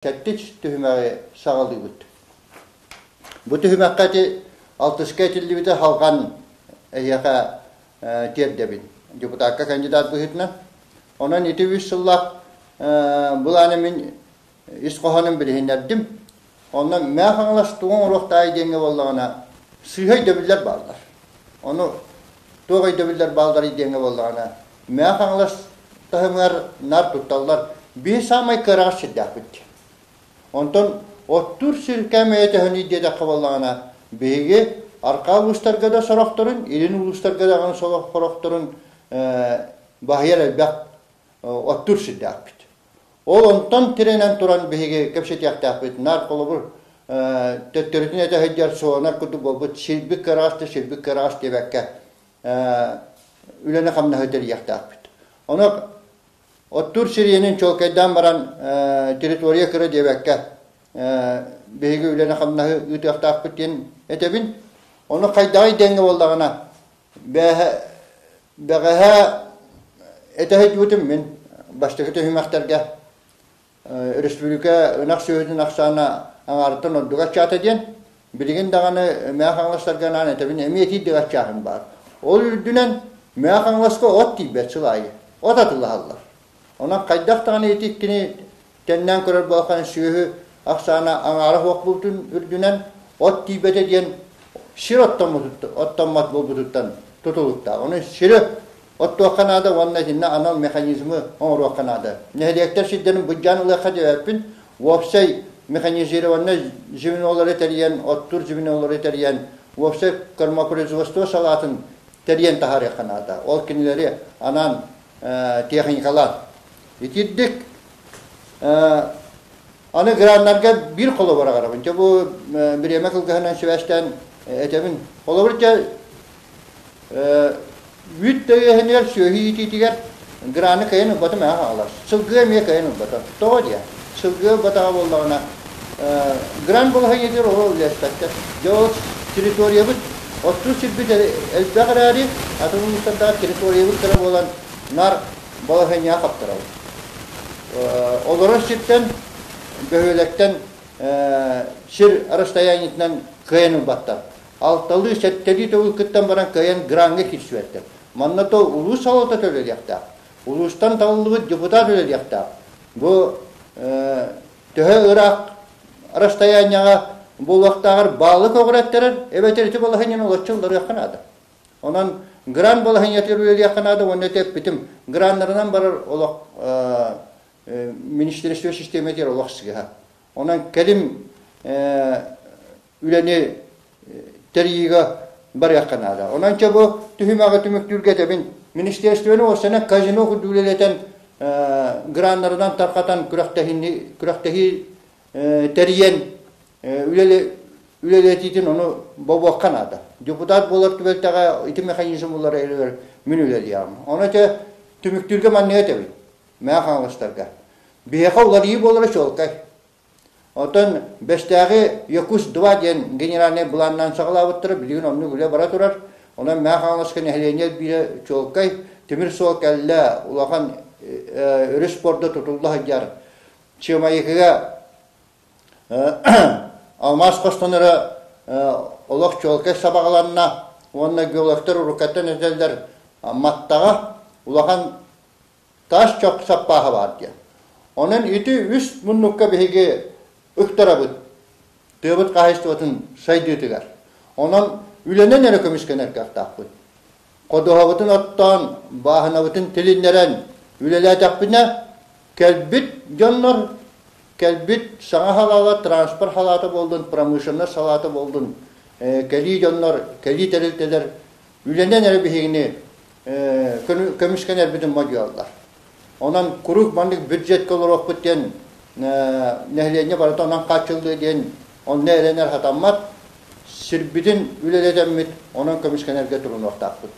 Сэттис түһүмэҕи саҕалыыбыт. Бу түһүмэххэ ити алтыска этиллибити халҕан эһиэхэ тиэрдэбин депутакка кандидат быһыытынан. Онон ити үс сыллаах былааны мин ис хоһоонун билиһиннэрдим. Онно Мэҥэ Хаҥалас тугу оҥоруохтаай диэҥҥэ буоллаҕына, сыыһа өйдөбүллэр бааллар. Ону туох өйдөбүллэр баалларый диэҥҥэ буоллаҕына, Мэҥэ Хаҥалас таһымыгар наар тутталлар. Биһи саамай кыараҕас сирдээхпит диэн. Онтон оттуур сир кээмэйэ төһөнүй диэтэххэ буоллаҕына, биһиги арҕаа улуустарга да сорохторун, илин улуустарга даҕаны сорохторун баһыйар элбэх оттуур сирдээхпит. Ол онтон тирэнэн туран биһиги кэпсэтиэхтээхпит. Наар холобур төттөрүтүн этэ сылдьар суонар курдук буолбут сирбит кыараҕас да сирбит кыараҕас диэбэккэ үлэни-хамнаһы тэрийиэхтээхпит. Ону оттуур сириэнин чуолкайдаан баран территория кыра диэбэккэ биһиги үлэни-хамнаһы ыытыахтаахпыт диэн этэбин. Ону хайдаҕый диэҥҥэ буоллаҕына, бэҕэһээ этэ сылдьыбытым мин бастакы түһүмэхтэргэ Республика ынах сүөһүтүн ахсаана аҥаарыттан ордук аччаата диэн, билигин даҕаны Мэҥэ Хаҥаластарга анаан этэбин, эмиэ итиирдик аччааһын баар. Ол үрдүнэн Мэҥэ Хаҥаласка от тиийбэт сыл аайы, от атыылаһаллар. Онон хайдах даҕаны ити иккини тэннээн көрөр буоллахха сүөһү ахсаана аҥаара суох буолбутун үрдүнэн от тиийбэтэ диэн сир оттоммот буолбутуттан тутулуктаах. Ону сири оттуохха наада уонна итиннэ анал механизмы оҥоруохха наада. Нэһилиэктэр сирдэрин былдьаан ылыахха диэбэппин, уопсай механизированнай звенолары тэрийэн, оттуур звенолары тэрийэн, уопсай кормопроизводство салаатын тэрийэн таһаарыахха наада. Ол кинилэри анаан техникалаан. Итирдик аны граннарга биир холобур аҕарабын. Дьэ бу бириэмэ кылгаһынан сибээстээн этэбин. Холобур дьэ Үүт төрүөһүнүгэр сүөһү иитиитигэр граны кыайан ылбатым ээ хаалар. Сылгы эмиэ кыайан ылбата. Тоҕо диэ? Сылгы ылбатаҕа буоллаҕына, гран балаһыанньатыгар ол үлэлэспэттэр. Дьэ ол территориябыт оттуур сирбит элбэх эрээри, атын улуустардаах территориябыт кыра буолан, наар балаһыанньаҕа хаптарабыт. Олорор сиртэн, бөһүөлэктэн сир расстояниетынан кыайан ылбаттар. Алталыы, сэттэлии төгүл кыттан баран кыайан граҥҥа киирсибэттэр. Манна то улуус салалтата үлэлиэхтээх, улуустан талыллыбыт депутат үлэлиэхтээх. Бу төһө ыраах расстояниеҕа буолуохтааҕар баалы көҕүрэттэрэр, эбэтэр ити балаһыанньаны олоччу ылларыахха наада. Онон грант балаһыанньатыгар үлэлиэххэ наада уонна ити эппитим, граннарынан барар олох министерство систиэмэтигэр олох сыыһа. Онон кэлим үлэни тэрийиигэ барыахха наада. Онон чэ бу түһүмэҕи түмүктүүргэ этэбин. Министерствоны уопсайынан казино курдук үлэлэтэн граннарынан тарҕатан күрэхтэһии тэрийэн үлэлэтиитин ону бобуохха наада. Депутат буолар түбэлтэҕэ ити механизм уларыйарыгар мин үлэлиэҕим. Ону этэ түмүктүүргэ маннык этэбин. Мэҥэ Хаҥаластарга. Биһиэхэ уларыйыы буолара чуолкай. Оттон Бэстээҕи Якутск-2 диэн генеральнай былааннаан саҕалаабыттара, билигин оннук үлэ бара турар. Онон Мэҥэ Хаҥаласка нэһилиэнньэ элбиирэ чуолкай. Тимир суол кэллэ, улахан өрүс порда тутулла сылдьар. Чыамайыкыга алмаас хостоноро олох чуолкай сабаҕаланна уонна геологтар уруккаттан этэллэр Маттаҕа улахан таас чох саппааһа баар диэн. Онон ити үс муннукка биһиги ыктарабыт тыабыт хаһаайыстыбатын сайдыытыгар. Онон үлэнэн эрэ көмүскэнэр кыахтаахпыт. Ходуһабытын оттоон, бааһынабытын тилиннэрэн үлэлээтэхпинэ, кэлбит дьоннор, кэлбит саҥа халаала, транспорт халаата буоллун, промышленность салаата буоллун, кэлии дьоннор, кэлии тэрилтэлэр үлэнэн эрэ биһигини көмүскэнэрбитин модьуйаллар. Онон куруук маннык бюджетка олоруохпут диэн нэһилиэнньэ барыта онон хааччыллыа диэн онно эрэнэр сатаммат. Сирбитин үлэлэтэммит, онон көмүскэнэргэ турунуохтаахпыт.